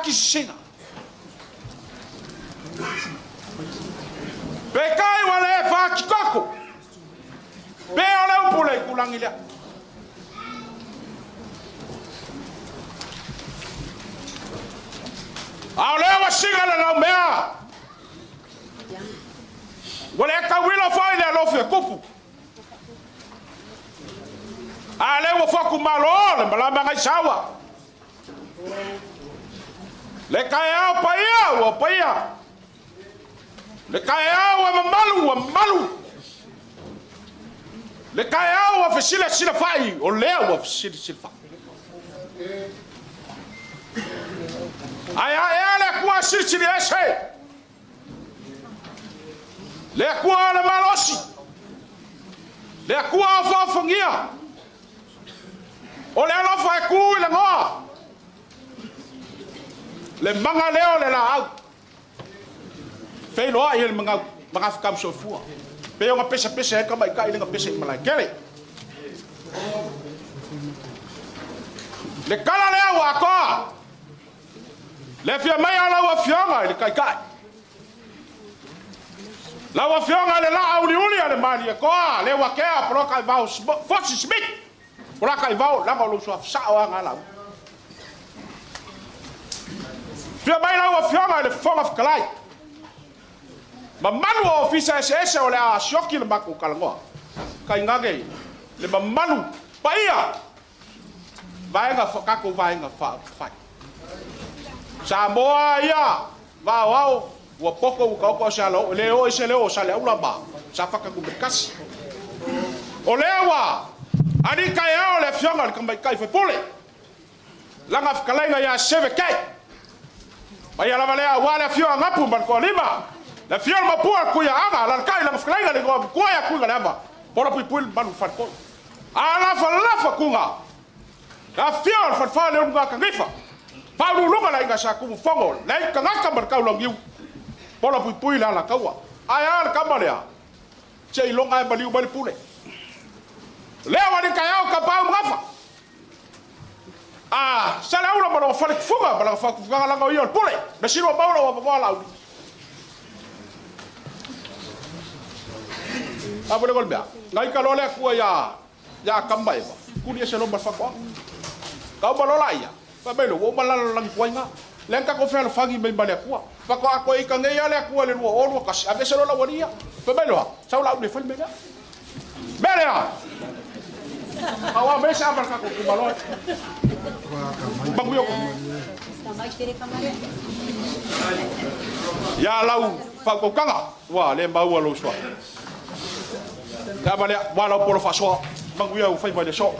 kisisiga. Peitai ua le fatitoko, pe o le upu le itulagi lea. A o lea ua siga le laumea, ua le tauilo foi le alofi e tupu. A lea ua fotu malo le malama nai saua. Le taeao paia ua paia. Le taeao ua mamalu ua mamalu. Le taeao ua fesilasilafai o lea ua fesilasilafai. Ae a ea le Atua silisili ese. Le Atua o le malosi. Le Atua o faaofogia. O le alofa e tu i le goa. Le maga lea o le laau. Feiloai e le magau, magafetau soifua. Pei ona pesapesa ai tamaitai le na pese i Malaekele. Le tala lea ua atoa. Le afio mai o lau Afioga i le Taitai. Lau Afioga i le laa uliuli a le Malietoa, le Uatea, Polataivao Fosi Smith. Polataivao, leaga o lou suafa sao lava na lau. Afio mai lau Afioga i le Fofoga Fetalai. Mamalu o ofisa eseese o le a sioki le matou talanoa. Tainane le mamalu paia vaega tatou vaega faaupufai. Samoa ia vaoao ua poto ua taoto se ala oo, le oo i se leo o Saleaula ma Safata Nu.1. O lea ua ali taeao le afioga i le tamaitai faipule, lana fetalaiga ia Sevekei. Paia lava lea aua le afio a Gapu ma le Toalima, le afio o le Mapua o le Tuiaaga, alaalatai lana fetalaiga le igoa matua ia Tuigaleava, pola puipui le mamalu i le faletolu. A lafalafa tuga, le afio o le falefa o le Ulugatanifa, faauluuluga le aiga Sa Tumufono, le ai tagata ma le taulauniu, pola puipui le alataua. Ae a le tama lea? Seiloga e maliu mai le pule. Lea ua alitaeao Tapaau ma Gafa. A Saleaula ma lona faletufuga ma lana faatufugaga leaga o ia o le pule. Measili ua maua lou avanoa Laauli. A mo le mea, na ita loa le Atua ia ia Atamu ma Eva, tuli ese loa ma le faatoaga. Ka uma loa laia, fai mai loa, ua uma le lalolagi tuai na. Lea na tatou fealofani mai ma le Atua. Faatoa toe ita nei lava le Atua i le 2021, aveese loa lau alii ia. Fai mai loa, sau Laauli e fai le mea lea. Mea lea, aua mai se ava le tatou itumalo e. Manuia outou. Ia lau faautautaga, ua le maua lou suafa. Le ava lea, ua lau polo faasoa, manuia ua faiva i le aso.